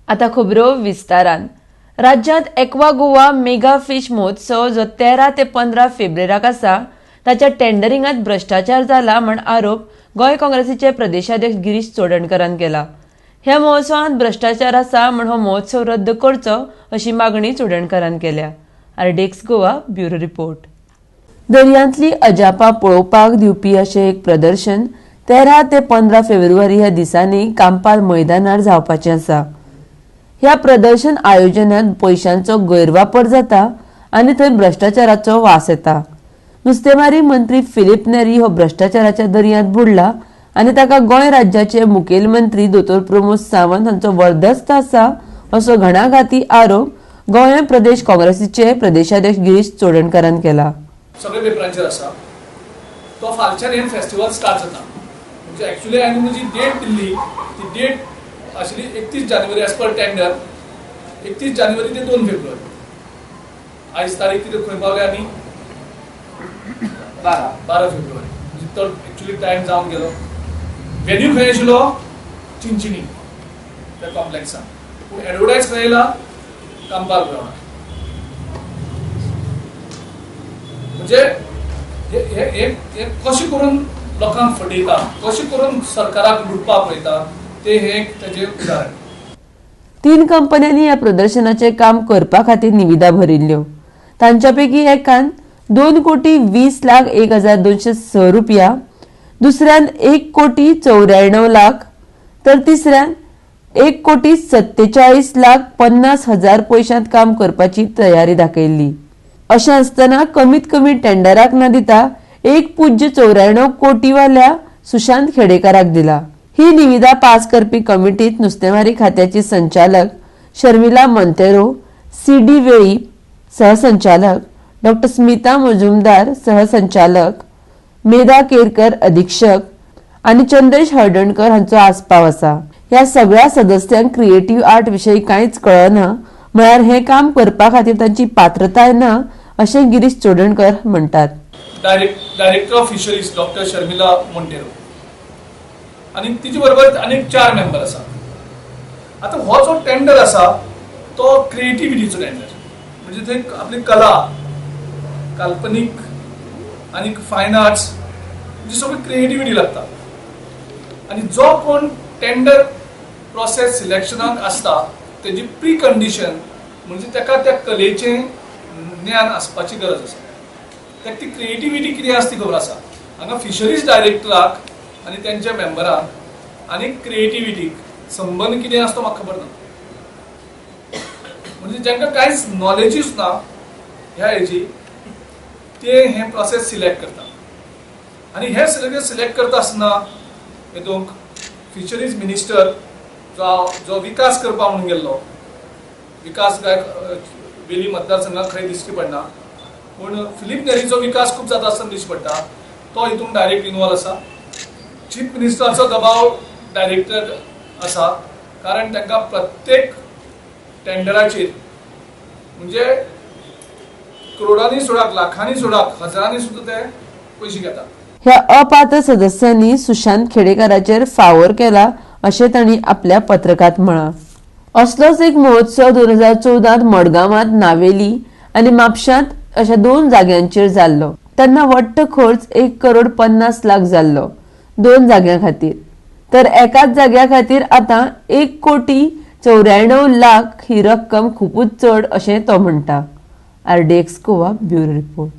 आतां खबरो विस्तारान. राज्यांत एक्वा गोवा मेगा फिश महोत्सव जो 13 ते 15 फेब्रेराक आसा ताच्या टेंडरिंगात भ्रष्टाचार जाला म्हण आरोप गोंय काँग्रेसीचे प्रदेशाध्यक्ष गिरीश चोडणकरान केला. ह्या महोत्सवांत भ्रष्टाचार आसा म्हण हो महोत्सव रद्द करचो अशी मागणी चोडणकरान केल्या. RDX Goa bureau report. दर्यांतली अजापां पळोवपाक दिवपी अशें एक प्रदर्शन 13 ते 15 फेब्रुवारी ह्या दिसांनी कांपाल मैदानार जावपाचें आसा. ह्या प्रदर्शन आयोजनात पयशांचो गैरवापर जाता आनी थंय भ्रष्टाचाराचो वास येता. नुस्तेमारी मंत्री फिलीप नेरी हो भ्रष्टाचाराच्या दर्यांत बुडला आनी ताका गोंय राज्याचे मुखेलमंत्री दोतोर प्रमोद सावंत हांचो वर्दस्त आसा असो घणाघाती आरोप गोंय प्रदेश काँग्रेसीचे प्रदेशाध्यक्ष गिरीश चोडणकरान केला. सगळे पेपरांचेर आसा तो फालच्यान हें फेस्टिवल स्टार्ट जाता. म्हणजे एक्चुअली हांवें जी डेट दिल्ली ती डेट आशिल्ली 31 जानेवारी एज पर टेंडर, 31 जानेवारी ते 2 फेब्रुवारी. आयज तारीख कितें खंय पावल्या आमी? 12 फेब्रुवारी. म्हणजे तो एक्चुअली टायम जावन गेलो. वेन्यू खंय आशिल्लो? चिंचिणी त्या कॉम्प्लेक्सान. पूण एडवर्टायज खंय येयला? कांपाल ग्रावंडार. म्हणजे हे कशें करून लोकांक फटयता, कशें करून सरकाराक लुटपाक पळयता ते हे एक ताजें उदाहरण. 3 कंपन्यांनी ह्या प्रदर्शनाचें काम करपा खातीर निविदा भरिल्ल्यो. तांच्या पैकी एकान 2,20,01,206 रुपया, दुसऱ्यान 1,94,00,000 तर तिसऱ्यान 1,47,50,000 पयशांत काम करपाची तयारी दाखयल्ली. अशें आसतना कमीत कमी टेंडराक न दिता 1.94 कोटीवाल्या सुशांत खेडेकाराक दिला. ही निविदा पास करपी कमिटीत नुस्तेमारी खात्याची संचालक शर्मिला मोंतेरो, CD Velip सहसंचालक, डॉक्टर स्मिता मजुमदार सहसंचालक, मेधा केरकर अधीक्षक आनी चंद्रेश हळदणकर हांचो आस्पाव आसा. ह्या सगळ्या सदस्यांक क्रिएटिव्ह आर्ट विशयी कांयच कळना, म्हळ्यार हें काम करपा खातीर तांची पात्रताय ना अशें गिरीश चोडणकर म्हणटात. Director of fisheries doctor Sharmila Monteiro आनी तिचे बरोबर आनीक 4 मेंबर आसा. आतां हो जो टेंडर आसा तो क्रिएटिविटीचो टेंडर, म्हणजे थंय आपली कला, काल्पनीक आनी फायन आर्ट्स, म्हणजे सगळी क्रिएटिविटी लागता. आनी जो कोण टेंडर प्रोसेस सिलेक्शनाक आसता तेजी प्री कंडिशन म्हणजे ताका त्या कलेचें ज्ञान आसपाची गरज आसा. ताका ती क्रिएटिविटी कितें आसा ती खबर आसा. हांगा फिशरीज डायरेक्टराक आनी तेंच्या मेंबरांक आनी क्रिएटिविटीक संबंद कितें आसा तो म्हाका खबर ना. म्हणजे जांकां कांयच नॉलेजूच ना ह्या हेजी, ते हें प्रोसेस सिलेक्ट करता. आनी हे सिलेक्ट करता आसतना हेतूंक फिशरीज मिनिस्टर जो विकास करपा म्हणून गेल्लो, विकास काय वेली मतदारसंघात खंय दिश्टी पडना, पूण फिलीप नेरीचो विकास खूब जाता आसतना दिश्टी पडटा, तो हितून डायरेक्ट इनवॉल्व आसा. चीफ मिनिस्टराचो दबाव डायरेक्टर आसा, कारण तांकां प्रत्येक टेंडराचेर म्हणजे करोडांनी सोडाक, लाखांनी सोडाक, हजारांनी सुद्दां ते पयशे घेतात. ह्या अपात्र सदस्यांनी सुशांत खेडेकाराचेर फावोर केला अशें तांणी आपल्या पत्रकात म्हळां. असलोच एक महोत्सव 2014 मडगांवांत नावेली आनी म्हापशांत अशा 2 जाग्यांचेर जाल्लो. तेन्ना वट्ट खर्च 1,50,00,000 जाल्लो 2 जाग्यां खातीर, तर एकाच जाग्या खातीर आतां 1,94,00,000 ही रक्कम खुबूच चड अशें तो म्हणटा. RDX Goa bureau report.